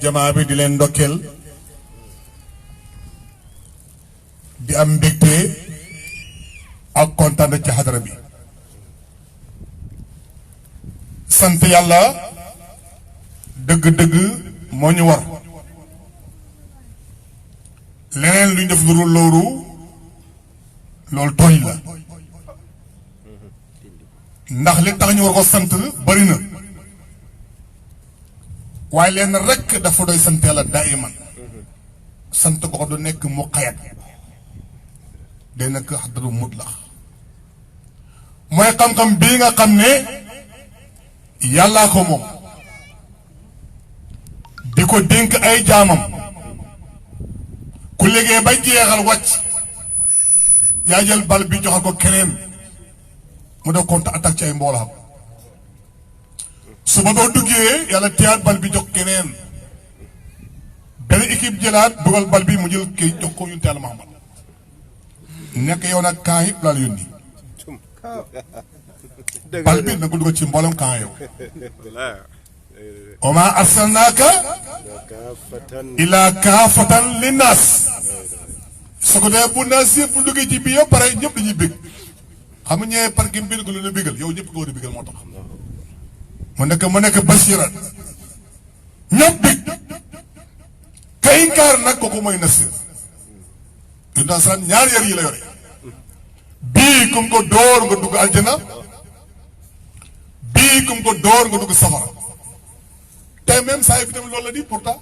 jamaa bi di leen ndokkeel di am mbégte ak kontaan ci xadara bi sant yàlla dëgg-dëgg moo ñu war leneen luñ def lu loolu tooñ la ndax li tax ñu war ko sant bari na waaye leen rekk dafa doy sant yàlla daiman sant ko du nekk mu xayat day nekk xaddaru mutlax mooy xam-xam bii nga xam ne yàllaa ko moom di ko dénk ay jaamam ku liggéey ba jeexal wàcc yaa jël bal bi joxe ko keneen mu def contre attaque ci ay mboolaam suba doo duggee yàlla teyaat bal bi jox keneen benn équipe jëlaat dugal bal bi mu jël kay jox ko yonent Yàlla Muhammad nekk yow nag camp yëpp laa la yónni bal bi na ko dugal ci mboolem camp yow wa maa arsalnaaka illaa kaafatan linnaas su ko dee bu naas yëpp bu duggee ci bii yëpp pare ñëpp dañuy bég xam nga ñëwee par kim bi lu ne bégal yow ñëpp nga war a bégal moo tax mu nekk basira ñëpp bég kay inkaar nag kooku mooy nasir yu nasaraan ñaar yar yi la yore bii kum ko door nga dugg aljana bii kum ko door nga dugg safara tey même saa yi fi tamit loolu la di pourtant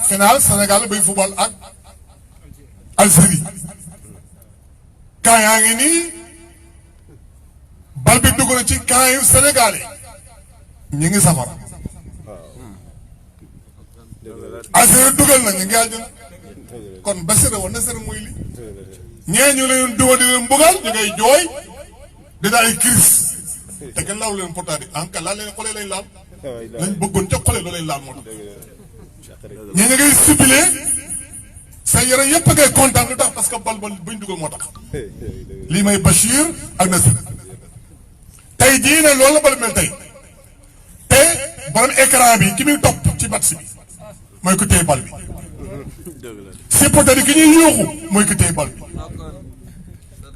final Sénégal bay football ak Algérie camp yaa ngi nii bal bi dugg na ci camp yu Sénégal yi ñu ngi safara Algérie dugal na ñu ngi aljana kon basira woon na sere muy li ñee ñu leen dugal di leen mbugal ñu ngay jooy dina ay crise te kenn laaw leen pourtant di anka laal leen xoolee lañ laal lañ bëggoon ca xoolee loo leen laal moo tax ñee ñu ngay sibile sa yaram yëpp a ngay kontaan lu tax parce que bal buñ dugal moo tax lii may Bachir ak Nasir tey jii ne loolu la bal mel tey te borom écran bi ki muy topp ci match bi mooy ku téye bal bi supporter yi ki ñuy yuuxu mooy ku téye bal bi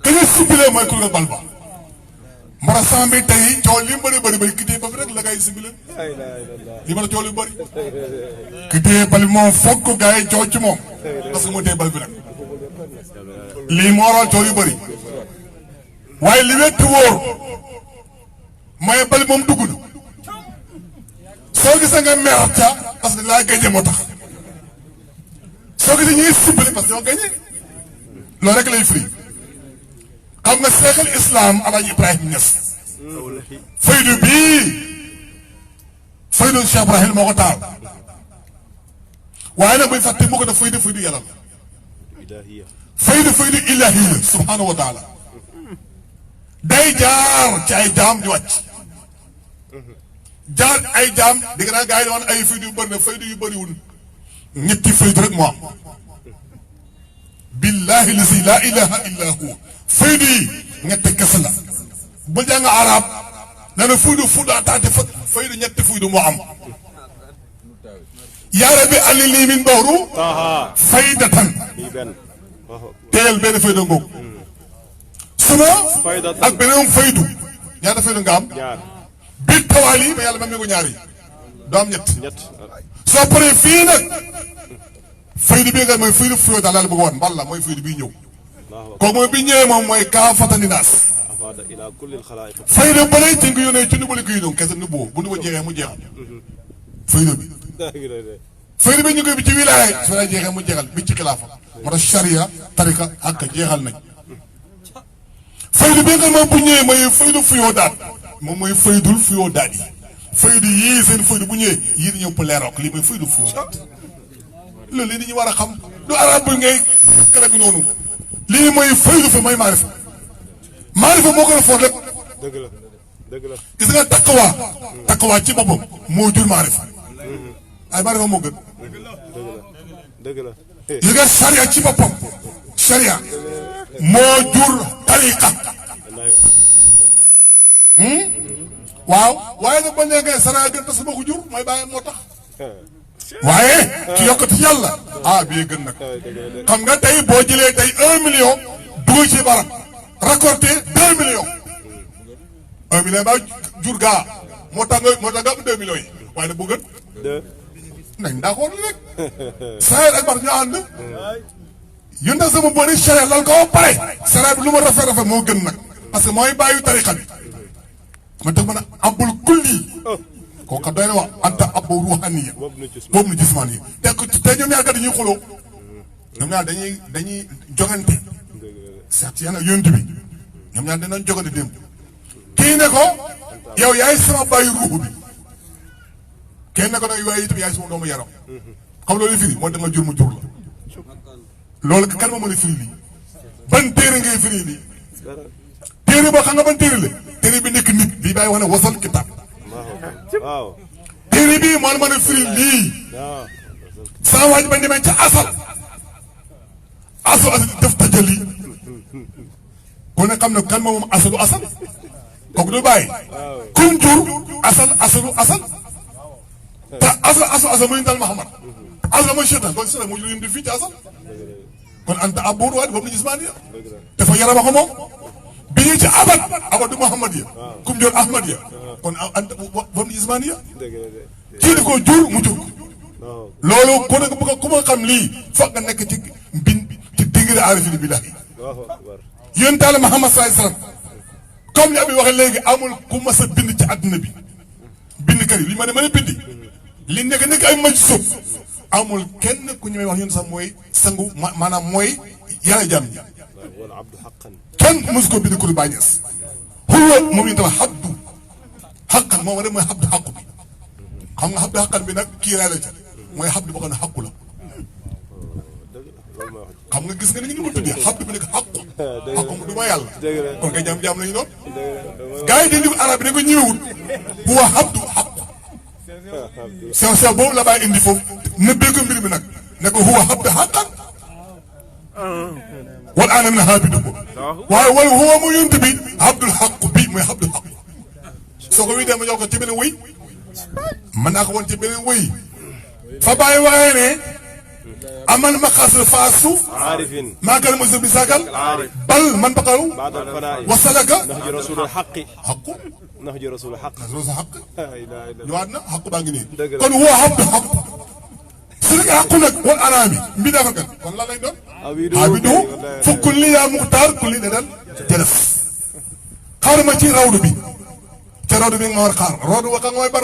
ka ñuy sibile mooy ku dugal bal ba marasan bi tey coow li mu bëri ki téye bal bi rek la ngay sibile li ma la coow li bëri ki téye bal bi moom foog ko gars yi coow ci moom parce que moo téye bal bi nag lii moo waral coow yu bëri waaye li wetti wóor mooy bal moom dugg na soo gisee nga mer ca parce que laa gañe moo tax soo gisee ñuy sibile parce que ñoo gañe loolu rek lay firi xam nga seexal islam Alaaji Ibrahima Niass faydu bii faydu Cheikh Ibrahim moo ko taal waaye nag muy fàtte mu ko def faydu yàlla la faydu ilahiya subhanahu wa taala day jaar ci ay jaam di wàcc jaar ay jaam dégg naa gars yi doon ay faydu yu bëri na faydu yu bëriwul ñetti faydu rek moo am billahi lazi la ilaha illa huwa faydu yi ñetti kese la bu jàng arab nee na faydu taate faydu ñetti faydu moo am yaa rabbi alli lii min bawru faydatan teel benn fayda ngoog suma ak beneen faydu ñaata faydu nga am bi tawaali ba yàlla ma ko ñaari doo am ñett soo paree fii nag faydu bi nga mooy faydu fuyoo daal la bëgg woon mbal la mooy faydu bii ñëw kooku mooy bi ñëwee moom mooy kaa fatani naas faydu ba lay tënk yónnee ci nubali kuy doon kese nubboo bu nuba jeexee mu jeexal faydu bi faydu bi ñu koy bi ci wilaaya su la jeexee mu jeexal bi ci xilaafa moo tax charia tarika ak jeexal nañ faydu bi nga moom bu ñëwee mooy faydu fuyoo daal moom mooy faydul fuyoo daal yi faydu yii seen faydu bu ñëwee yii di ñëw pour leerook lii mooy faydu fuyoo daal loolu lii dañuy war a xam du arab bu ngay kara bi noonu lii mooy faydu fi mooy maarifa moo gën a foor lépp gis nga taqwa ci boppam moo jur maarifa ay maarifa moo gën li nga sariya ci boppam sariya moo jur tariqa waaw waaye nag ba léegi sariya gën te sama ko jur mooy bàyyi moo tax waaye ki yokkati yàlla bii gën nag xam nga tey boo jëlee tey 1 million dugg ci barab récolté 2 millions 1 million ba jur gaa moo tax nga am 2 millions yi waaye nag bu gën nañ d'accord rek sareet ak bar ñu ànd yéen nag sama boori sareet lal ko pare sareet bi lu ma rafet moo gën nag parce que mooy bàyyi tarixa bi ma tax ma ne abul kulli kooku doy na wax anta abbu ruhaniya boobu na jismaan yi te ñoom ñaar kat dañuy xuloo ñoom ñaar dañuy jogante certes yéen ak yonent bi ñoom ñaar dinañ jogante démb kii ne ko yow yaay sama bàyyi ruuxu bi kenn ne ko nag waaye itam yaay sama doomu yaram xam loolu firi moo da nga jur mu jur la loolu kan ma mën a firi lii ban téere ngay firi lii téere boo xam nga ban téere la téere bi nekk nit bii bàyyi wax ne wasal kitab waaw téere bii moo mën a firi lii saa waaj ba demee ca asal def tajali ku ne xam ne kan moom asalu asal kooku du bàyyi kum jur asalu asal te asal muy dal Muhammad asal mooy seytaan kon seytaan moo jur di fii ci asal kon anta abur waat boobu la jismaani ya dafa yarama ko moom bi ñu ci abad du Muhammad ya kum jur Ahmad ya kon anta boobu la jismaani ya kii di ko jur mu jur loolu ku ne ku ma xam lii foog nga nekk ci ci dingiri aarifin billahi yéen taal Muhammad sallallahu alayhi wasallam comme ni abi waxee léegi amul ku mas a bind ci àdduna bi bind kër yi li ma ne mën a bindi li nekk ay maj suuf amul kenn ku ñu may wax ñun sax mooy sangu maanaam mooy yàlla jàmm ñi kenn mosu ko bind ku lu bàññees xuwa moom ñu tax xabdu xaqan moom rek mooy xabdu xaqu bi xam nga xabdu xaqan bi nag kii laa la ca mooy xabdu boo xam ne xaqu la xam nga gis nga ni ñu ko tuddee xabdu bi nekk xaqu xaqu du ma yàlla kon kay jaam lañu doon gars yi dañu ko arab bi dañ ko ñëwewut huwa xabdu xaqu sew boobu la bàyyi indi foofu nëbbee ko mbir mi nag ne ko huwa xabdu xaqan wal ana min xaabidu ko waaye wala huwa mu yunt bi xabdul xaqu bi mooy xabdul xaqu soo ko wii dem ma jox ko ci beneen wëy mën naa ko woon ci beneen wëy fa bàyyi waxee ne amal maqaasir faasu maagal mo bi sagal bal man baqaru wasalaka nahju rasulul xaqi xaqu nahju rasulul xaq rasul xaq ñëwaat na xaqu baa ngi nii kon woo xabdu xaq su nekk xaqu nag wal anaami mbi dafa kan kon lan lay doon abidu fu kulli yaa muxtaar kulli ne dal jëlëf xaaruma ci rawdu bi te rawdu bi nga ma war xaar rawdu wa nga mooy ba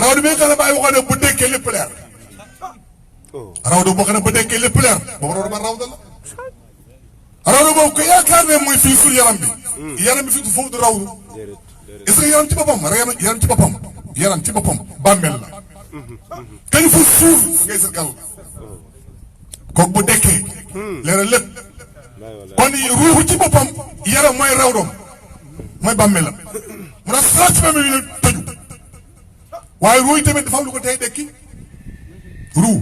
rawdu bi nga xam ne bàyyi waxoon ne bu dekkee lépp leer rawdu boo xam ne bu dekkee lépp leer boobu rawdu ba rawda la rawdu boobu ko yaakaar ne muy fii sur yaram bi fii foofu du rawdu est-ce que yaram ci boppam bàmmeel la kañ fu suuf ngay sa kàll kooku bu dekkee leeral lépp kon ruuxu ci boppam yaram mooy rawdoom mooy bàmmeelam mu tax saa ci bàmmeel yi tëju waaye ruuy tamit dafa am lu ko tey dekki ruu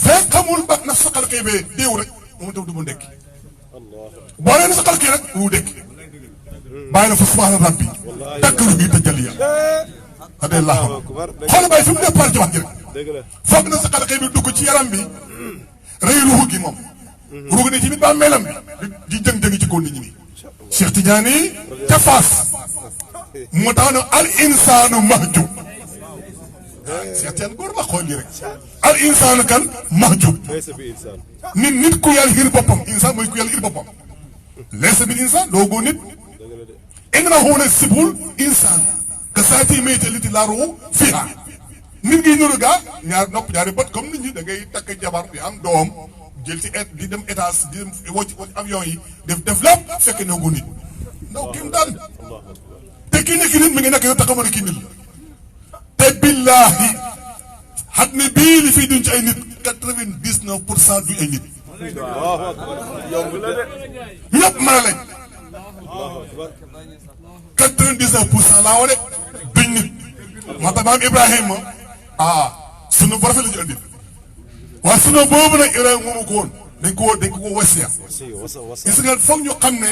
fekk xamul ba na saqal kay bee déew rek moom itam du mu dekki boo nee na saqal kii rek ruu dekki bàyyi na fa subhaana rabbi takk ru yi tajaliya adallah xool bàyyi fi mu départ ci wax ji rek foog na saqal kay bi dugg ci yaram bi rëy ruuxu gi moom ruuxu ne ci biir bàmmeelam di jëng-jëngi ci kaw nit ñi nii Cheikh Tidiane ca Faas moo tax ne al insaanu mahjub Cheikh Tidiane góor la xool lii rek al insaanu kan mahjub nit ku yàlla xiir boppam insaan mooy ku yàlla xiir boppam laysa bil insaan doogu nit innahu la sibul insaan ka saati mayta liti laa ruuxu fiha nit ngi nuru gaa ñaari nopp ñaari bët comme nit ñi da ngay takk jabar di am doom jël ci di dem étage di dem wocc avion yi def lépp fekk ne gu nit ndaw kim daan te kii nekk nit mi ngi nekk yow taxaw na kii nit la te billaahi xat ne bii li fiy duñ ci ay nit 99% du ay nit ñëpp mën a lañ 99% laa wane duñ nit moo tax maam Ibrahima sunu bu rafet la ñu andi waaye sunu boobu nag Ibrahima moomu ko woon dañ ko wasiya gis nga foog ñu xam ne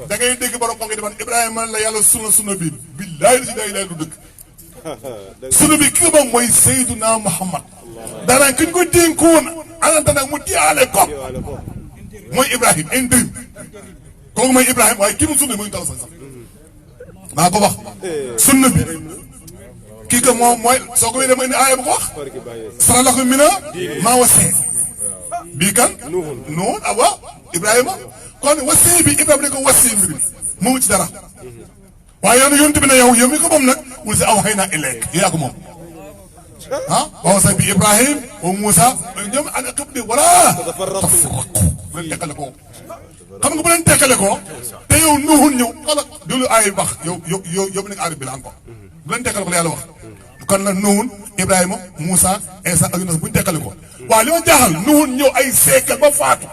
da ngay dégg borom ko nga demoon Ibrahima la yàlla suna bi billaahi la si day lay du dëkk sunu bi ki ba mooy Seydina Muhammad daanaka ki ñu ko dénkoon ananta nag mu diyaale ko mooy Ibrahim indrim kooku mooy Ibrahim waaye kii mu sunna mooy tala sax maa ko wax sunna bi kii que moom mooy soo ko wéy ma indi aaya bu ko wax sara lakum mina maa wasee bii kan nuun awa Ibrahima kon wasee bi Ibrahima da ko wasee mbir mi mu ci dara waaye yow yonent bi ne yow mi ko moom nag wul si aw xëy na ileek yaa ko moom ah waaw sa bi Ibrahim wa Moussa ñoom an aqib di wala tafarraqu bu leen teqale ko xam nga bu leen teqale ko te yow nuuxul ñëw xala dulu ay bax yow nekk arab bi la encore bu leen teqale ko la yàlla wax kon la nuuxul Ibrahima Moussa Isa ak Yunus bu ñu teqale ko waaw li ma jaaxal nuuxul ñëw ay siècle ba faatu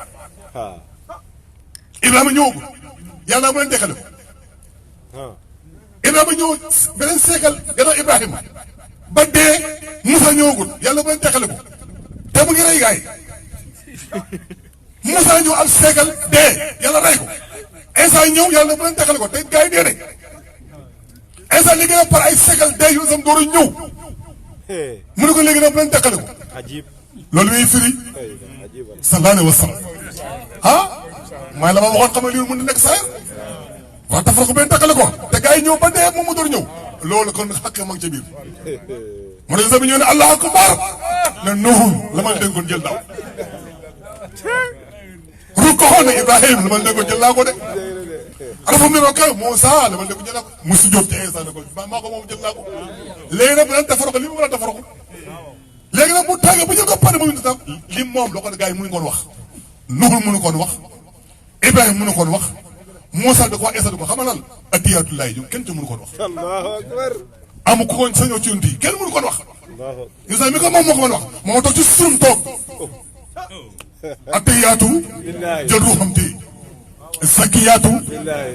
Ibrahima ñëwagul yàlla bu leen teqale ko Ibrahima ñëw beneen siècle gannaaw Ibrahima ba dee Moussa ñëwagul yàlla bu leen teqale ko te mu ngi rey gaay Moussa ñëw ab siècle dee yàlla rey ko Isa ñëw yàlla bu leen teqale ko te gaay dee rek Isa liggéey par ay siècle dee yu sam dooru ñëw mu ne ko léegi nag bu leen teqale ko loolu muy firi sallallahu alayhi wa sallam ah mooy la ma waxoon xam ne lii mën na nekk saa waaw tafar ko benn teqale ko te gars yi ñëw ba dee moom mu door ñëw loolu kon xàq ma ngi ca biir mu ne sax bi ñëw ne allahu akbar ne nuhun la ma dénkoon jël daaw rukkoo ne Ibrahim la ma dénkoon jël naa ko de arafa mi roke Moussa la ma dénkoon jël naa ko musu jóob te Isa ne ko maa ko moom jël naa ko léegi nag bu leen tafar ko li mu mën a tafar ko léegi nag bu tàggee bu jël ko pare mu tam lim moom loo ko ne gars yi mënuñu koon wax nuhul mënu koon wax Ibrahim mënu koon wax Moussa da ko wax Isa da ko xamal lan atiyaatullahi ju kenn te mënu koon wax Allahu akbar amu ko woon sañoo ci yonent yi kenn mënu koon wax Isa mi ko moom moo ko mën wax moo toog ci surum toog atiyaatu jël ruuxam téye zakiyaatu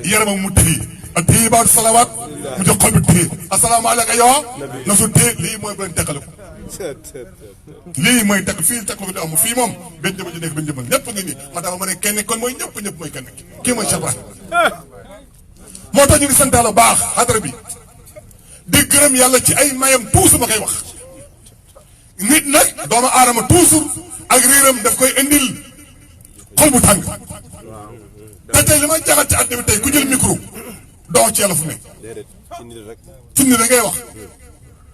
yaramam mu téye atiyi baatu salawaat mu jox xol bi téye asalaamaaleykum yow na su téye lii mooy bu leen teqale ko lii mooy teg fii teg ko di am fii moom benn jëmm ji nekk benn jëmmal ñëpp ngi nii ma dama ma ne kenn kon mooy ñëpp mooy kenn kii mooy Cheikh Ibrahim moo tax ñu ngi sant Yàlla baax xadara bi di gërëm yàlla ci ay mayam toujours ma koy wax nit nag doomu aadama toujours ak réeram daf koy indil xol bu tàng te tey li ma jaxal ci àddina bi tey ku jël micro doo ci yàlla fu nekk fi mu ne da ngay wax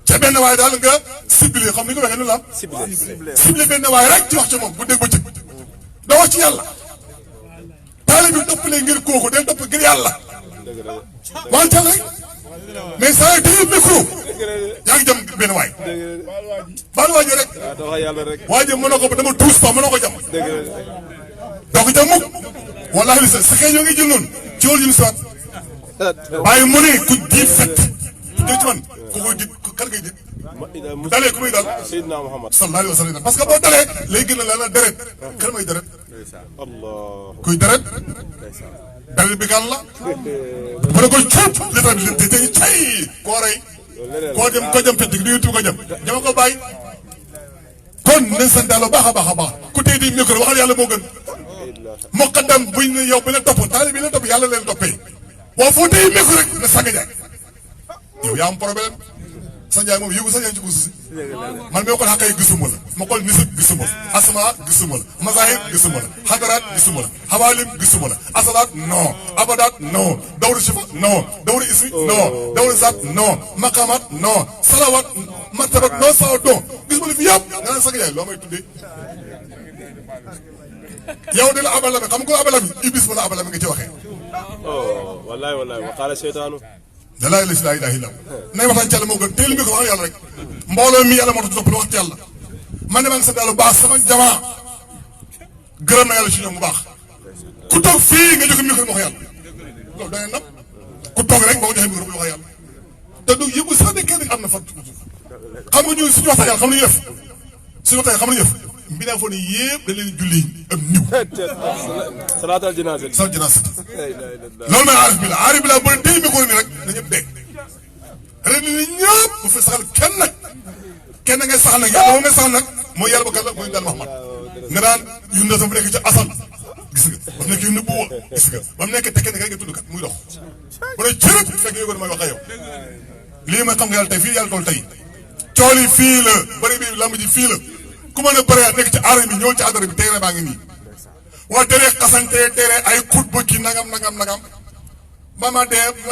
ca benn waay daal nga ciblé xam ni nga waxee ni la ciblé benn waay rek ci wax ca moom bu dégg ba cëg doo wax ci yàlla taali bi toppalee ngir kooku del topp ngir yàlla wante rek mais saa yoo téye micro yaa ngi jëm benn waay baal waa ji rek waa ji mënoo ko dama tuus pas mënoo ko jam doo ko jam mukk wallaahi li sa xëy yoo ngi jël noonu ci wàllu yu siwaat waaye mu ne ku diit fett jël ci man ku koy dit kan ngay dit bu dalee ku muy dal Seydina Muhammad sallallahu alayhi wa sallam parce que boo dalee lay gën a la deret kan mooy deret kuy deret deret bi kan la mu ne ko cuut li tax li te cay koo rey koo jëm fett di tu ko jëm jama ko bàyyi kon nañ sant Yàlla baax a baax a baax ku tey di micro waxal yàlla moo gën muqaddam buñ ne yow bi la topp taali bi la topp yàlla leen toppee waaw foo tey micro rek ne Sanga Ndiaye yow yaa am problème Sanga Ndiaye moom yëgu Sanga Ndiaye ci guusu si man mi ko xaqee gisuma la ma xool nisib gisuma la asma gisuma la mazahir gisuma la xadaraat gisuma la xawaalim gisuma la asalaat non abadaat non dawru shifa non dawru ismi non dawru zaat non maqaamaat non salawaat martabat non salawaat non gisuma la fi yëpp nga naan Sanga Ndiaye loo may tuddee yow de la abalami xam nga ko abalami iblis wala abalami nga ci waxee wallahi wallahi wa qaala seytaanu da laa ilaaha illa nay waxtaan ci yàlla moo gën teel mi ko wax yàlla rek mbooloo mi yàlla moo tax topp wax ci yàlla man de maa ngi sant yàlla bu baax sama jamaa gërëm na yàlla ci ñoom bu baax ku toog fii nga joxe micro bi wax yàlla loolu da ngay nag ku toog rek boo ko joxee micro bi wax yàlla te du yëngu sax de kenn am na fan xam nga ñu suñu waxtaan yàlla xam nañu def suñu waxtaan xam nañu def mbinaa foo ne yëpp dañ leen julli am niw salaatal janaasa salaatal janaasa loolu mooy aarif bi la aarif bi la boo tey micro ni rek na ñëpp dégg ren ni ñëpp bu fi saxal kenn nag kenn ngay saxal nag yàlla moom ngay saxal nag mooy yàlla ba gàlla mooy daal Muhammad nga daan yu ndasam bu nekk ci asal gis nga ba mu nekk yu nëbbu gis nga ba mu nekk tekkee nga tudd kat muy dox bu ne cërëb fekk yooyu mooy wax ak yow lii ma xam nga yàlla tey fii yàlla tool tey cool yi fii la bëri bi lamb ji fii la ku mën a bëree nekk ci arène bi ñëw ci adara bi terrain baa ngi nii waa teree xasante teree ay xut ba kii nangam ma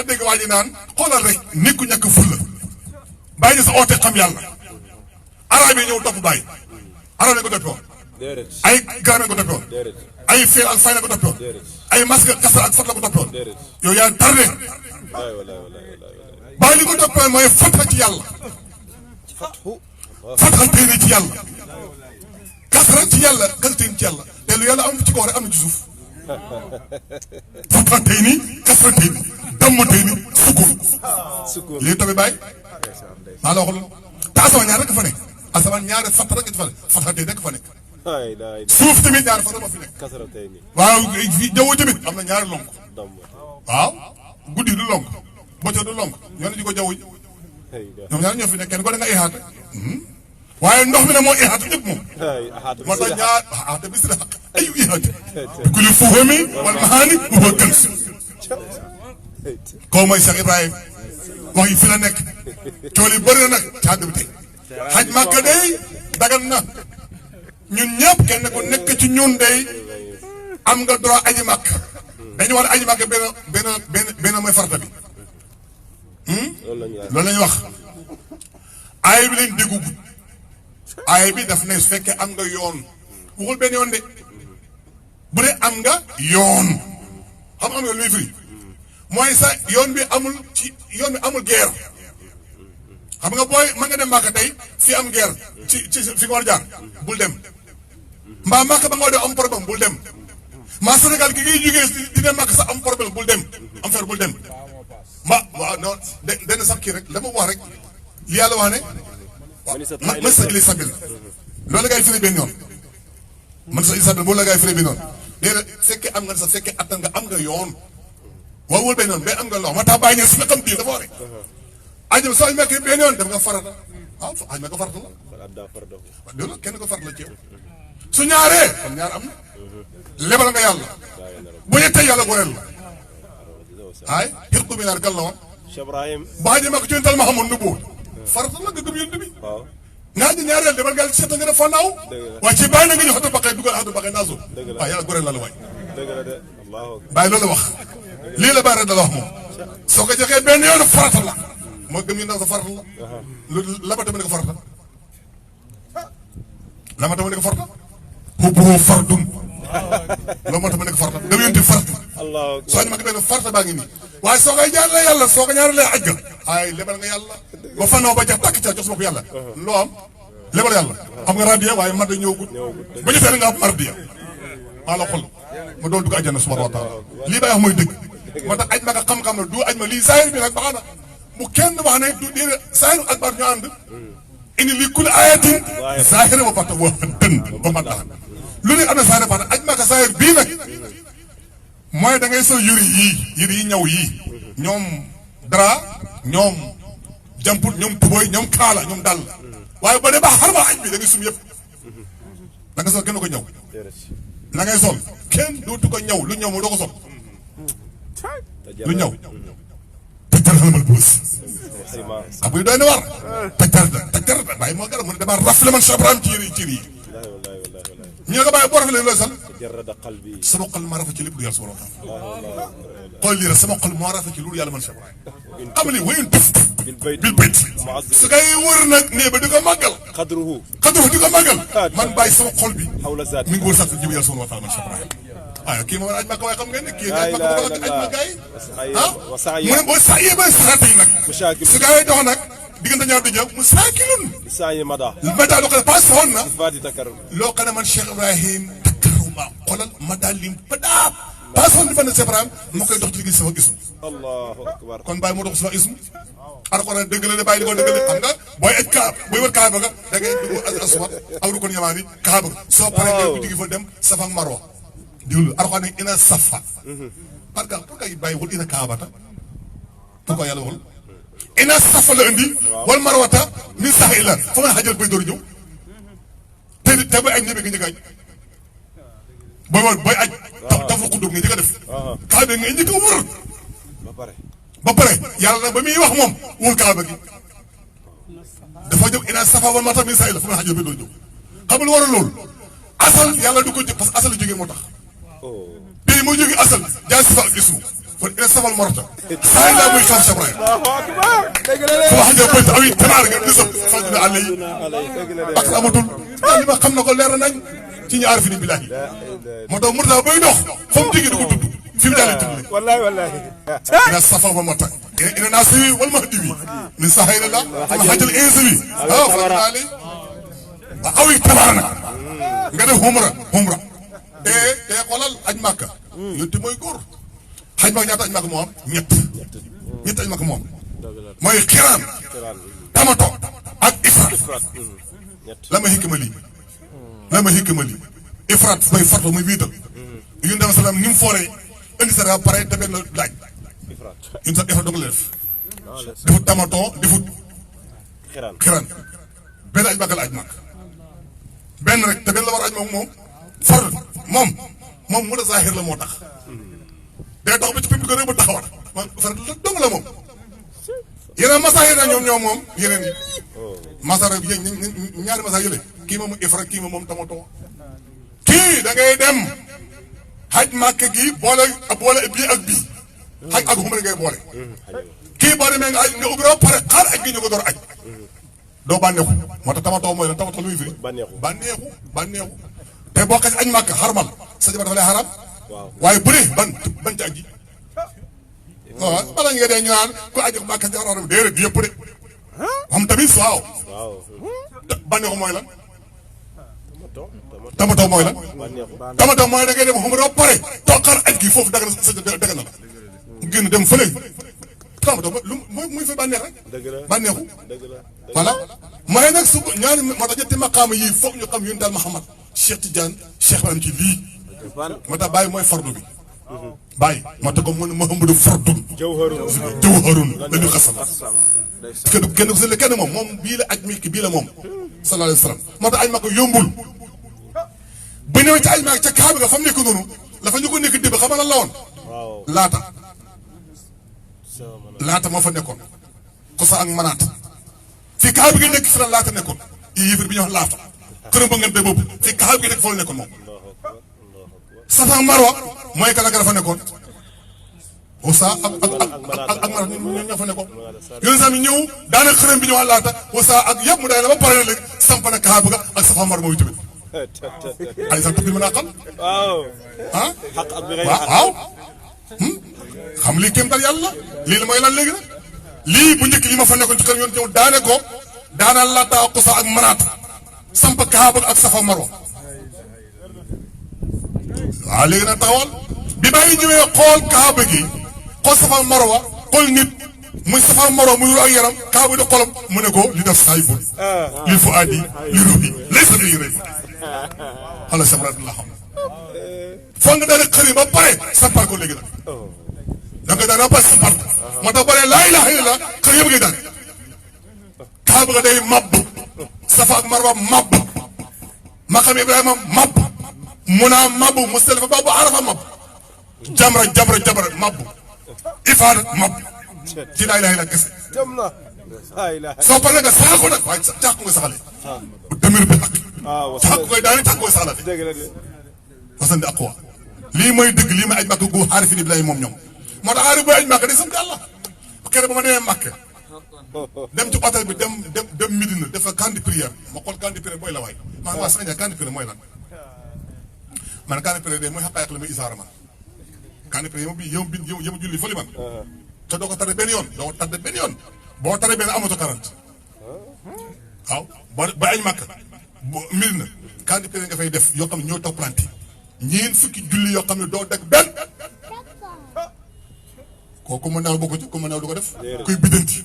dégg waa ji naan xoolal rek nit ku ñàkk ful la bàyyi sa oote xam yàlla arab yi ñëw topp bàyyi arab yi ko toppoon ay garab yi ko toppoon ay feel ak fay la ko toppoon ay masque kasar ak fat la ko toppoon yow yaa tardé bàyyi li ko toppoon mooy fata ci yàlla fata tey ni ci yàlla kasara ci yàlla kasatee ci yàlla te lu yàlla am ci kaw rek am na ci suuf fata tey ni kasara tey ni damm tey ni sukkur lii tamit bàyyi maa la waxul te asamaan ñaar rek fa nekk asamaan ñaari fat rek fa nekk fata tey rek fa nekk suuf tamit ñaari fata moo fi nekk waaw jaww tamit am na ñaari lonk waaw guddi du lonk bëccëg du lonk ñoo ne di ko jaww ji ñoom ñaar ñoo fi nekk kenn ko da nga ihaata waaye ndox mi ne moo ihaata ñëpp moom moo tax ñaar ihaata bis la ayu ihaata bi ku li fuhami wal mahaani huwa kans koo mooy Cheikh Ibrahima wax yi fi la nekk tool yi bëri na nag ci àdd bi tey xaj Màkka day dagan na ñun ñëpp kenn ku nekk ci ñun day am nga droit aji Màkka dañu war a aji Màkka benn mooy farata bi loolu la ñuy wax aay bi leen déggu gudd aay bi daf ne su fekkee am nga yoon waxul benn yoon de bu dee am nga yoon xam nga luy firi mooy sa yoon bi amul guerre xam nga booy mën nga dem Màkka tey fi am guerre ci fi nga war a jaar bul dem mbaa Màkka ba nga doo am problème bul dem maa Sénégal ki ngay jógee di dem Màkka sax am problème bul dem am fer bul dem waaw non benn sax kii rek la ma wax rek li yàlla wax ne man sa ili sabil loolu la ngay firi benn yoon man sa ili sabil loolu la ngay firi benn yoon déedéet fekkee am nga sax fekkee attan nga am nga yoon waaw wul benn yoon mais am nga loo ma tax bàyyi ñe si nga xam bii dafa wax rek ajam soo mekkee benn yoon def nga farata waaw aj ma ko farata la waaw loolu kenn ko farata la ci yow su ñaaree kon ñaar am na lebal nga yàlla bu ñettee yàlla goreel la ay xirtu bi naar kan la woon ba xaji ma ko ci tal ma xamoon nu bóot farata la nga gëm yonent bi naa ji ñaareel demal nga seeta nga def fannaaw waaye ci bàyyi na nga ñu xatu baqee dugal xatu baqee naaso waaw yàlla goreel la la waay bàyyi loolu wax lii la bàyyi rek da la wax moom soo ko joxee benn yoon farata la moo gëm ñu ndaw sa farata la lu la ma tamit ne ko farata la ma tamit ne ko farata xubbu fardun loolu moo tax ma nekk farata dem yonti farata soo ñu ma ko benn farata baa ngi nii waaye soo koy ñaanalee yàlla soo ko ñaanalee aj ga ay lebal nga yàlla ba fanoo ba jax tàkk ca jox sama ko yàlla loo am lebal yàlla xam nga radiya waaye mardi ñëwagul ba ñu fee nga am mardiya maa la xol ma doon dugg àjjana subhanahu wa taala lii bay wax mooy dëgg moo tax aj ma nga xam-xam na du aj ma lii zahir bi nag baax na bu kenn wax ne du déedé zahir ak baat ñu ànd indi li kulli ayatin zahir ba bata wa dën ba ma tax lu ne am na zahir baax na aj ma ka zahir bii nag mooy da ngay sol yëri yi ñëw yii ñoom dara ñoom jamput ñoom tubooy ñoom kaala ñoom dal waaye ba dee ba xarba aj bi da ngay sum yëpp da nga sol kenn ko ñëw la ngay sol kenn dootu ko ñëw lu ñëw moom doo ko sol lu ñëw tajtar xalamal buus xam nga doy na war tajtar bàyyi moo gara mu ne dama rafle man sabram ci yëri yi ñu nga bàyyi boo rafetlee looy sol sama xol maa rafet ci lépp lu yàlla subhanahu wa taala xool lii rek sama xol moo rafet ci lu yàlla man sabram am li wayun tuf bil bayt su ngay wër nag nee ba di ko màggal xadruhu di ko màggal man bàyyi sama xol bi mi ngi wër sax jiw yàlla subhanahu wa taala man sabram waaye kii moom aj Makka waaye xam ngeen ne kii aj Makka bu ko aj Makka yi mu ne boo saa yee ba saxaat yi nag su gaa yi dox nag diggante ñaar di ñëw mu saakilun mada loo xam ne paase woon na loo xam ne man Cheikh Ibrahim takkaruma xolal mada lim badaab paase woon di fan Cheikh Ibrahim moo koy dox ci liggéey sama ism kon bàyyi moo dox sama ism Alxuraan dëgg la ne bàyyi di ko dëgg la xam nga booy aj kaa booy wër Kaaba ga da ngay dugg aswad aw rukun yamaani Kaaba ga soo paree nga ko digi fa dem Safa ak Marwa diwlu Alxuraan ne ina safa parce que pour que bàyyi wul ina kaabata pourquoi yàlla waxul ina safa la indi wal marwata min saxi la fa nga xajal bay door ñëw te booy aj ñebe nga njëkk aj booy aj dafa xuddóog nga njëkk a def kaabe nga njëkk a wër ba pare yàlla nag ba muy wax moom wul kaaba gi dafa jóg ina safa wal marwa min sha'aa'ir la fu ma xajul bi doon jóg xam nga lu war a loolu asal yàlla du ko jël parce que asal la jógee moo tax bii moo jógee asal jaay safa ak ismu kon ina safal marwa saa laa muy xam sabray fu ma xajul bënt awi tanaar nga di sëb xaj na àll yi ak amatul li ma xam na ko leer nañ ci ñu aarifini billaahi moo tax Murtada bay dox fa mu jógee du ko tudd fi mu jàllee tudd wallahi wallahi ina safa wal marwa ina naasi wal mahdi wi min sha'aa'ir la fu ma xajul insi wi ba awi tabaar nag nga def humra te xoolal aj màkka yonte mooy góor xaj màkka ñaata aj màkka moo am ñett aj màkka moo am mooy xiraan tamato ak ifraat la ma hikkama lii ifraat bay farto muy wiital yun dama salaam ni mu fooree indi sa ba pare te benn laaj yun sax ifraat dong la def defut tamato defut xiraan benn aj màkka la aj màkka benn rek te benn la war a aj moom far moom mu da zahir la moo tax day tax ba ci public rek ba taxawat man far la dong la moom yeneen masaahir na ñoom moom yeneen yi masara ñaari masaahir yële kii moom ifra kii moom tamato kii da ngay dem xaj màkk gi boole bii ak bii xaj ak xumra ngay boole kii boo demee nga ubbi ba pare xaar ak gi ñu ko door aj doo bànneexu moo tax tamatoo mooy la tamatoo lu muy firi bànneexu te boo xasee añ màkk xarmal sa jabar dafa lay xaram waaye bu dee ban ci aj gi waaw bala nga dee ñu naan ku aj màkk sa jabar xaram déedéet yëpp de xam tamit waaw bànneexu mooy lan tamatoo mooy lan tamatoo mooy da ngay dem xumra ba pare toog xaar aj gi foofu daga na la génn dem fële tamatoo lu muy fa bànneex rek bànneexu voilà mooy nag su ñaari moo tax ñetti maqaama yii foog ñu xam yéen daal Muhammad Cheikh Tidiane Cheikh Ibrahim ci lii moo tax bàyyi mooy fardu bi bàyyi moo tax ko mën Muhammadu fardun jawharun dañu xasam kenn ku si le kenn moom bii la aj mi ki bii la moom sallallahu alayhi wa sallam moo tax aj ma ko yombul ba ñëw ci aj ma ca kaaba nga fa mu nekk noonu la fa ñu ko nekk débb xam nga lan la woon laata moo fa nekkoon Xusa ak Manaat fii kaaba gi nekk fi la laata nekkoon yéefar bi ñu wax laata këram ba ngeen boobu fii kaaba gi nekk foofu la nekkoon moom Safa ak Marwa mooy kala kala fa nekkoon Xusa ak Manaat ñoo fa nekkoon yooyu sax mi ñëw daanaka xërëm bi ñu wax laata Xusa ak yëpp mu day la ba pare na léegi samp na kaaba ga ak Safa Marwa mooy tamit ay sax tukki mën a xam waaw xam lii kéem tal yàlla lii la mooy lan léegi nag lii bu njëkk yi ma fa nekkoon ci kër yoon ñëw daane ko daana laata Xusa ak Manaat samp kaaba ak Safa Marwa waaw léegi nag taxawal bi may ñëwee xool kaaba gi xool Safa Marwa xool nit muy Safa Marwa muy ru ak yaram kaaba di xolam mu ne ko li def saayful li fu aadi li ruubi lay sa biir rek xala sabrat la xam foog nga daal di xëri ba pare sampal ko léegi nag da nga daal ba pare sampal ko moo tax bare laa ilaha illallah xëri yëpp ngay daal kaaba ga day mabb Safa ak Marwa mabb maqam Ibrahima mabb Muna mabb Musdalifa babu Arafa mabb jamra mabb ifaada mabb ci laa ilaha illallah kese soo paree nga saxal ko nag waaye càq nga saxale demir bi ak càq koy daani càq koy saxalate wasan di aqwa lii mooy dëgg lii may aj màkk gu xaarifi ni bilaay moom ñoom moo tax xaari booy aj màkk day sant yàlla kere ba ma demee màkk dem ci hôtel bi dem Médina dafa camp de prière ma xool camp de prière mooy la waay maa ngi waa sax camp de prière mooy lan man camp de prière de mooy xaqaayiq la muy isaara man camp de prière yow julli fële man te doo ko tardé benn yoon boo tardé benn amato 40 waaw ba añ màkk mbir na camp de prière nga fay def yoo xam ne ñoo toppalante ñeen fukki julli yoo xam ne doo dagg benn kooku mën naa bokk ci ku mën naa du ko def kuy biddanti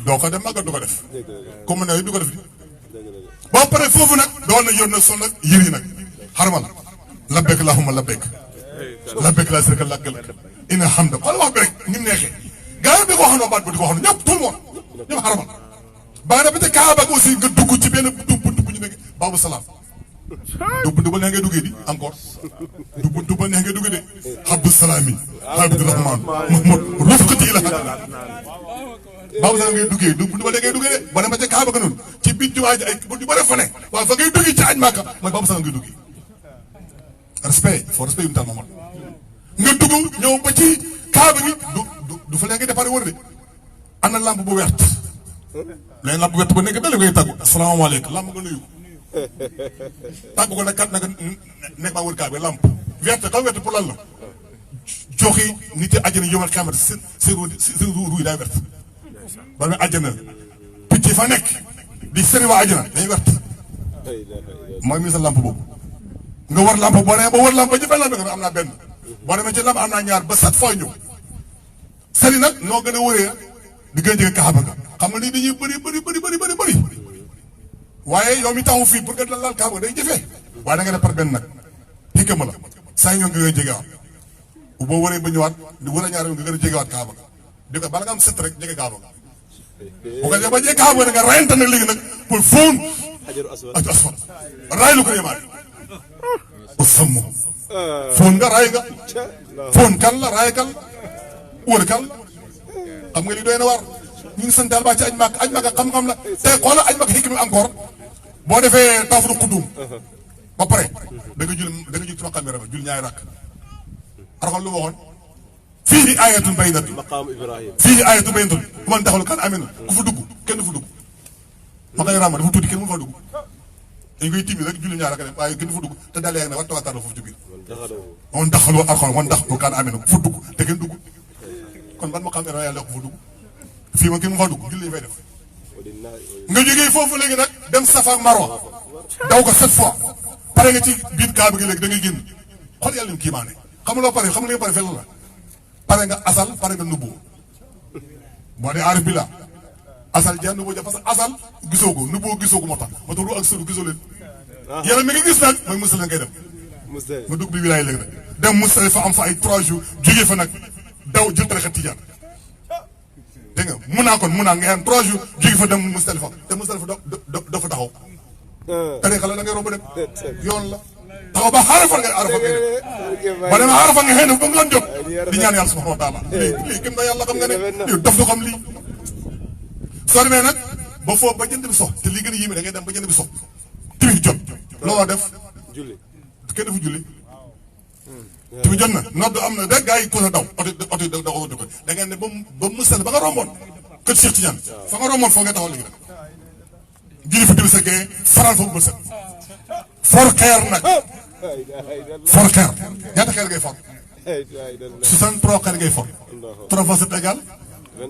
doo ko def màggal du ko def ku mën naa du ko def di boo paree foofu nag doon na yor na sol nag yër yi nag xarmal labbeek lahumma labbeek laa sirka lakkal ina hamda xool wax bi rek ni mu neexee gars yi bi ko waxandoo baat bi di ko waxandoo ñëpp tout le monde ñëpp xarmal ba nga def te Kaaba aussi nga dugg ci benn dugg ñu nekk baabu salaam du ba neex ngay duggee di encore du ba neex ngay duggee de Abdou Salami Abdourahman Mahmoud rufqati la baabu sax ngay duggee du ba neex ngay duggee de ba ne ma ca Kaaba ga noonu ci biir jumaa ji ay bu du bare fa ne waaye fa ngay duggee ci aj Màkka mooy baabu sax ngay duggee respect faut respect yu mu taal Mahmoud nga dugg ñëw ba ci Kaaba gi du fa neex ngay départ wër de am na lampe bu wert léegi lampe bu wert ba nekk dale ngay tàggu asalaamaaleykum lampe nga nuyu tàggu ko nag kat nag nekk maa wër Kaaba lampe wert xam wert pour lan la joxi nit yi àjjana yomal xamat seen ruu yi daa wert ba nga àjjana picc fa nekk di sëri waa àjjana dañuy wert mooy mi sa lampe boobu nga war lampe boo nee ba war lampe ci benn lampe nga am naa benn boo demee ci lampe am naa ñaar ba sat fooy ñëw sëri nag noo gën a wëree di gën a jege Kaaba ga xam nga ni dañuy bëri waaye yow mi taxu fii pour nga laal Kaaba day jëfee waaye da nga def par benn nag xikma la saa ñoo nga gën a jegewaat boo waree ba ñëwaat di wër a ñaar nga gën a jegewaat Kaaba ga di ko bala nga am sët rek jege Kaaba ga bu ko ba jege Kaaba ga nga rayante nag léegi nag pour fóon ak asfal raay lu ko yemaat bu sëmm fóon nga raay nga fóon kan la raay kan wër kan la xam nga li doy na war ñu ngi sant Yàlla baax ci aj Màkka xam-xam la te xoolal aj Màkka xikma encore boo defee tawaful qudum ba pare da nga jul ci maqaam Ibrahima jul ñaari rakk arxam lu waxoon fii ayatun bayyinatun maqaam Ibrahim fii ayatun bayyinatun man daxalu kan amina ku fa dugg kenn du fa dugg maqaam Ibrahima dafa tuuti kenn mu fa dugg dañ koy timbi rek julli ñaari rakk dem waaye kenn du fa dugg te daal yaa ngi ne war tawaataar la foofu ci biir man daxalu arxam man daxalu kan amina ku fa dugg te kenn dugg kon ban maqaam Ibrahima yàlla ko fa dugg fii ma kenn mu fa dugg julli fay def nga jógee foofu léegi nag dem Safa ak Marwa daw ko 7 fois pare nga ci biir Kaaba gi léegi da ngay génn xool yàlla lim kiimaane xam nga loo pare xam nga li nga pare fenn la pare nga asal pare nga nubbu boo dee aarif bi la asal ja nubbu ja parce que asal gisoo ko nubbu gisoo ko moo tax ba tax ru ak sëru gisoo leen yàlla mi nga gis nag mooy Musdalifa ngay dem nga dugg bi wilaay léegi nag dem Musdalifa fa am fa ay 3 jours jógee fa nag daw jël tarixa tijaan dégg nga mun naa nga am 3 jours jóge fa dem Musdalifa te Musdalifa do fa taxaw tarixa la da ngay romb dem yoon la taxaw ba Arafa nga Arafa ngay dem ba demee Arafa nga xëy na ba mu lan jot di ñaan yàlla subhanahu wa taala lii kim na yàlla xam nga ne yow daf du xam lii soo demee nag ba foofu ba jënd bi sox te lii gën a yéeme da ngay dem ba jënd bi sox timi jot loo def julli kenn dafa julli timi jot na nodd am na rek gars yi ko sa daw oto da ko da ngeen ne ba musal ba nga romboon kër Cheikh Tidiane fa nga romboon foo nga taxaw léegi nag julli fa timi sa gee faral foofu ba set for xeer nag for xeer ñaata xeer ngay for 63 xeer ngay for 3 fois 7 égal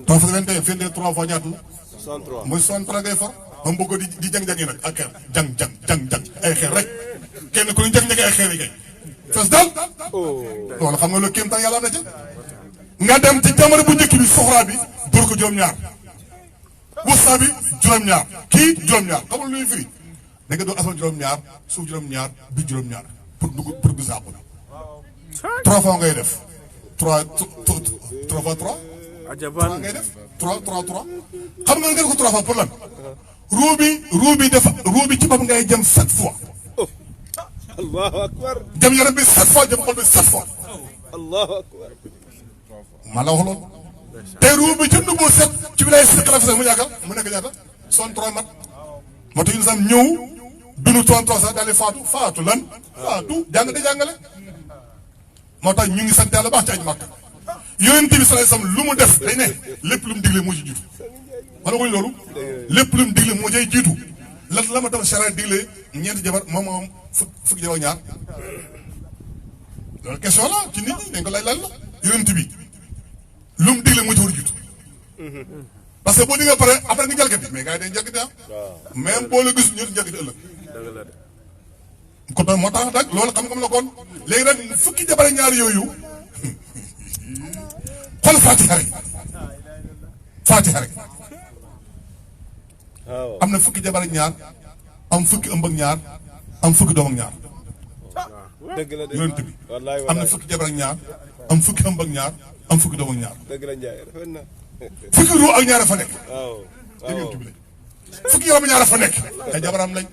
3 fois 21 fin de 3 fois ñaata la 63 mooy 63 ngay for moom bëgg di jang-jang yi nag ak xeer jang ay xeer rek kenn ku ñu jang-jang ay xeer yi kay fes daal loolu xam nga loolu kéem tan yàlla am na ca nga dem ci jamono bu njëkk bi soxraa bi dóor ko juróom-ñaar wusta bi juróom-ñaar kii juróom-ñaar xamul lu ñuy firi da nga doon asal juróom-ñaar suuf juróom-ñaar bi juróom-ñaar pour gis àpp bi 3 fois ngay def 3 fois 3 ngay def 3 xam nga ngeen ko 3 fois pour lan ruu bi ci bopp ngay jëm 7 fois allahu akbar jëm yaram bi 7 fois jëm xol bi 7 fois allahu akbar maa la wax loolu te ruu bi ci nubbu 7 ci bi lay siqala fi sax mu ñàkkal mu nekk ñaata 63 mat moo tax ñu ñëw dunu 33 sax daal di faatu lan faatu jàng di jàngale moo tax ñu ngi sant yàlla baax ci aj Màkka yonent bi sallallahu alayhi wasallam lu mu def day ne lépp lu mu digle moo ci jiitu wala ko loolu lépp lu mu digle moo cay jiitu la ma tax charia digle ñeenti jabar moom fukki jabar ñaar loolu question la ci nit ñi dañ ko laaj la yonent bi lu mu digle moo ci war a jiitu parce que boo di nga pare après nga jalgati mais gars yi dañ jalgati même boo la gis ñu jalgati ëllëg kon moo tax nag loolu xam-xam la kon léegi nag fukki jabar ñaar yooyu xool Fatiha rek am na fukki jabar ñaar am fukki ëmb ak ñaar am fukki doom ak ñaar dëgg la de yonent bi am na fukki jabar ñaar am fukki ëmb ak ñaar am fukki doom ak ñaar dëgg la Ndiaye rafet na fukki ruu ak ñaar fa nekk waaw yonent bi fukki yaram ñaar fa nekk ay jabaram lañ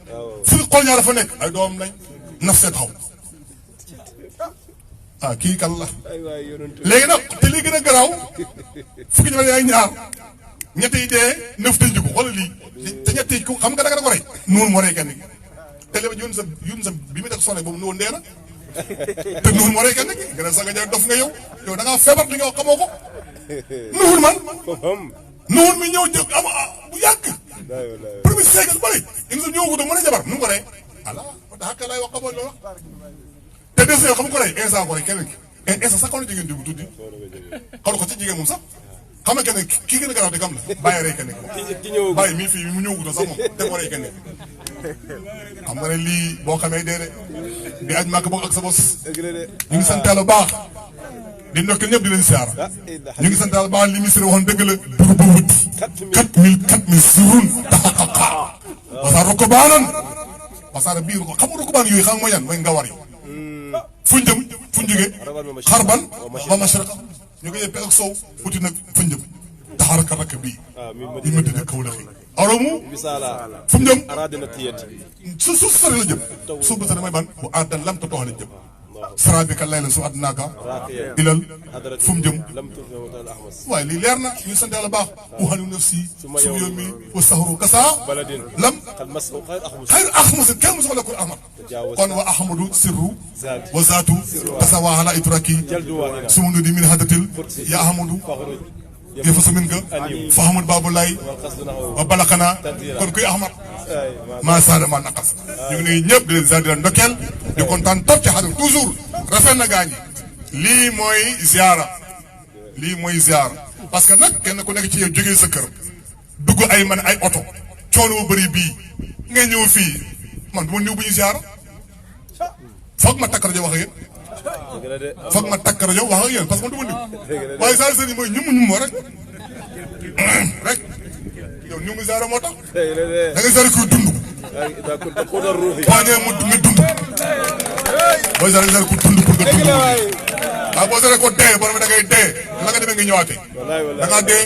fukki xol ñaar fa nekk ay doomam lañ naf see taxaw ah kii kan la léegi nag te lii gën a garaaw fukki jabar yaay ñaar ñett yi dee nëf tëj ko xoolal lii te ñett yi xam nga da nga ko rey noonu moo rey kenn gi te léegi yun sa bi mu def sonné boobu noonu dee na te noonu moo rey kenn gi nga ne sax nga jaay dof nga yow da ngaa feebar li nga wax xamoo ko nuhul man nuhul mi ñëw jëg am bu yàgg premier siècle bëri ina sa ñëwaguta mën a jabar nu mu ko rey ala da xakka lay wax xamoo loolu wax te des na xam nga ko rey instant ko rey keneen ki instant sax xaw na jigéen dibu tuddi xaw ko ci jigéen moom sax xam nga kenn kii gën a garaaw di kam la bàyyi rey kenn ki bàyyi mii fii mu ñëwaguta sax moom te moo rey kenn xam nga ne lii boo xamee dee de di aj màkk bokk ak sa bos ñu ngi sant yàlla baax di ndokkeel ñëpp di leen siyaara ñu ngi sant yàlla baax li ministre waxoon dëgg la duru ba wut 4000 surun taxaqaqa wasaar roko baanan wasaar biir ko xam nga roko baan yooyu xam nga mooy yan mooy ngawar yi fuñ jëm fuñ jógee xarban ba mashriqa ñu ngi yëpp ak sow futi nag fuñ jëm taxaraka rakk bii yi ma dëgg kaw la xëy aromu fu mu jëm su sori la jëm suuf ba sori mooy ban bu àddan lam ta toxal la jëm sara bi ka lay la su àddinaaka ilal fu mu jëm waaye lii leer na ñu sant yàlla baax uxanu nafsi su yow mi wa saxru kasa lam xayr axmus kenn mu soxla ko ahmad kon wa ahmadu sirru wa zaatu kasa wa ala itraki sumundu di min hadatil ya ahmadu yëfa su min ka fa ahmad babulaay wa balakana kon kuy ahmad maa saada maa naqas ñu ngi nuyu ñëpp di leen ziar di leen ndokkeel di kontaan topp ci xadam toujours rafet na gaañi lii mooy ziara parce que nag kenn ku nekk ci yow jógee sa kër dugg ay oto coono bu bëri bii ngay ñëw fii man du ma ñëw bu ñu ziara foog ma takk rajo wax ak yéen foog ma takk rajo wax ak yéen parce que man du ma ñëw waaye saa sëriñ mooy ñum rek yow ñu ngi ziara moo tax da ngay ziara kuy dund boo ñëwee mu dund boo ziara ku dund pour nga dund waaw boo ziara ko dee boo demee da ngay dee la nga demee nga ñëwaatee da ngaa dee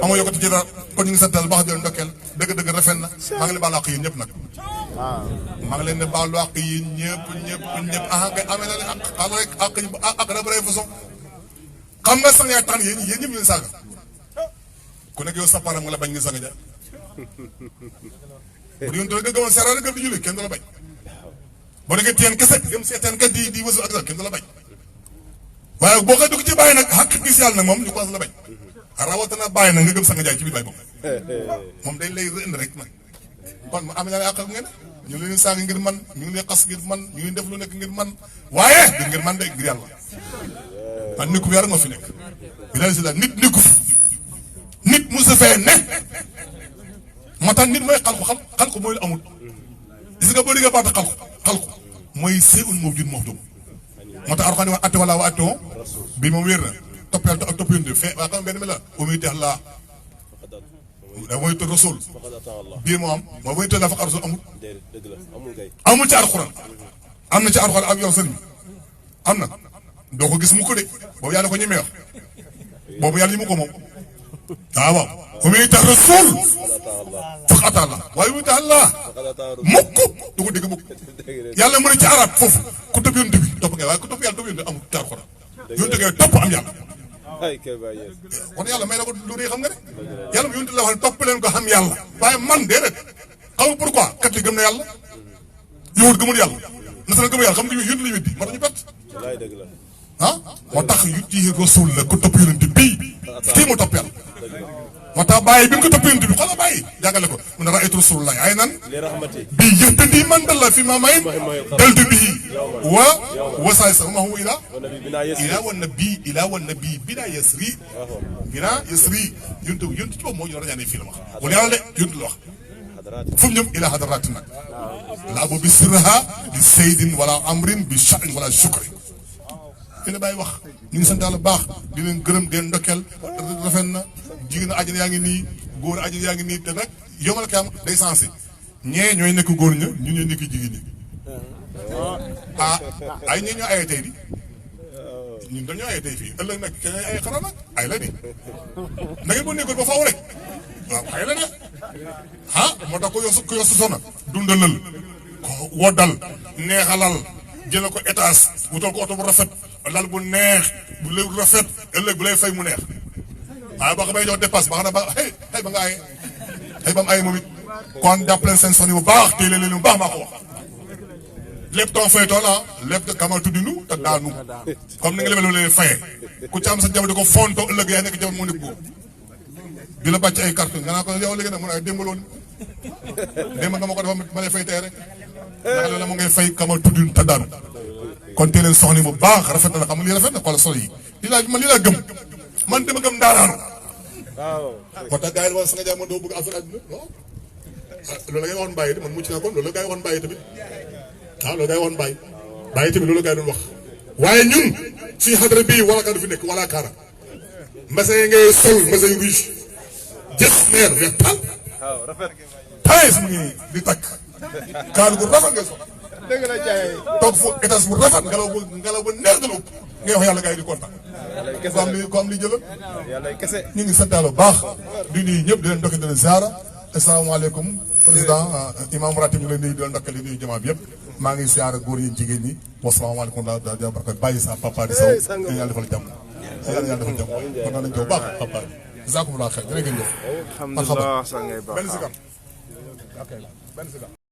amoo yokkati ci dara kon ñu ngi santal baax di leen ndokkeel dëgg-dëgg rafet na maa ngi leen baalu àq yéen ñëpp nag maa ngi leen di baalu àq yéen ñëpp ah kay amee na leen àq rek àq dafa rëy façon xam nga sax yaay tànn yéen ñëpp ñu saaga ku nekk yow sa param nga la bañ nga sang ja bu dee yoon nga gëmoon seeraat nga di julli kenn du la bañ boo nekkee teen kese gëm seetaan kat di wësu ak kenn du la bañ waaye boo koy dugg ci bàyyi nag xàq gis yàlla nag moom ñu commencé la bañ rawatina bàyyi nag nga gëm sang jaay ci biir bàyyi boobu moom dañ lay rënd rek nag kon ma am naa àq ak ngeen ñu ngi leen saaga ngir man ñu ngi leen xas ngir man ñu ngi def lu nekk ngir man waaye du ngir man de ngir yàlla man nit ku yàlla moo fi nekk bi si la nit nekku fi nit musu fee ne moo tax nit mooy xalku mooy lu amul gis nga boo déggee baata xalku mooy seul moo jur moo jum moo tax Alxuraan wax atte wala wa attoo bii moom wér na topp yàlla ak topp yónni fee waa xam benn mi la muy teex laa da mooy te rasul bii moo am moo muy te la fa rasul amul ci Alxuraan am na ci Alxuraan ak yow sëriñ am na doo ko gis mu ko de boobu yàlla ko ñemee wax boobu yàlla ñi mu ko moom waaw muy te rasul faq ataa la waaye muy tax Allah mukk du ko dégg mukk yàlla mu ne ci arab foofu ku topp yónni bi topp nga waaye ku topp yàlla topp yónni amul ci Alxuraan yónni ngay topp am yàlla kon yàlla may na ko lu rëy xam nga ne yàlla mu yónni la wax ne topp leen ko xam yàlla waaye man déedéet xam nga pourquoi kat li gëm na yàlla yowut gëmul yàlla nasara gëmul yàlla xam nga yónni la weddi moo tax ñu pet ah moo tax yuti rasul la ku topp yónni bii kii mu topp yàlla moo tax bàyyi bi mu ko topp yónni bi xoolal bàyyi jàngale ko mu ne raaytu rasulullah ay nan bii yëhtadi man dalla fi ma may daltu bii wasaay sa ma huwa ila wa nabi bina yasri yuntu ci boobu moo ñu war a ñaanee fii la wax wala yàlla de yuntu la wax fu mu ñëm ila hadarati nag laa boobu bi sirha bi saydin wala amrin bi sha'in wala shukri dina bàyyi wax ñu ngi sant Yàlla baax di leen gërëm di leen ndokkeel rafet na jigéen àjjana yaa ngi nii góor àjjana yaa ngi nii te nag yomal kaam day sensé ñee ñooy nekk góor ña ñun ñooy nekk jigéen ñi ah ay ñee ñoo ayee tey di ñun dañoo ayee tey fii ëllëg nag keneen ay xanaa nag ay la di na ngeen boo nekkoon ba faaw rek waaw xëy na de ah moo tax ku yor sa soxna dundalal ko woddal neexalal jëlee ko étage wutal ko oto bu rafet lal bu neex bu lay rafet ëllëg bu lay fay mu neex waaye boo ko may jox dépasse ba xam ne ba xëy ba nga aye xëy ba mu aye moom it kon jàppaleen seen soxna bu baax téye leen bu baax maa ko wax lépp too fay tool ah lépp kamal tuddinu te daanu comme ni nga lemee leen fayee ku ci am sa jabar di ko fontoo ëllëg yaay nekk jabar moo nekk boobu di la bàcc ay carte nga naa ko yow léegi nag mun ay démbaloon démb nga ma ko defa ma lay fay tey rek ndax loolu mu ngay fay kamal tuddinu te daanu kon tee leen soxna bu baax rafet na la xam nga lii rafet na xoolal solo yi man lii laa gëm man dama gëm daanaanu moo tax gars yi wax sa nga jaay man doo bëgg affaire àdduna waaw loolu la ngay waxoon bàyyi man mucc naa kon loolu la gars yi waxoon bàyyi tamit waaw loolu ngay woon bàyyi tamit loolu ngay doon wax waaye ñun suñu xadara bii wala kaa du fi nekk wala kaara mbase yi ngay sol mbase yu riche jës meer weex tal taes mu ngi di takk kaal gu rafet ngay sol dëgg la jaay toog fu étage bu rafet ngelaw bu neex nga la ëpp ngay wax yàlla gars yi di kontaan ko am li jëlal yàlla kese ñu ngi sant yàlla bu baax di nuyu ñëpp di leen dokki di leen ziara asalaamaaleykum président imam ratib ñu leen nuyu di leen ndokkale di nuyu jamaa bi yëpp maa ngi siyaara góor yi jigéen ñi wasalaamaaleykum daal di baraka bàyyi sa papa di saw yàlla defal jàmm yàlla defal jàmm kon naa nañ ko baax papa bi jazakumullah xeer jërë ngeen jëf alhamdulilah sa ngay baax benn sikam ok benn sikam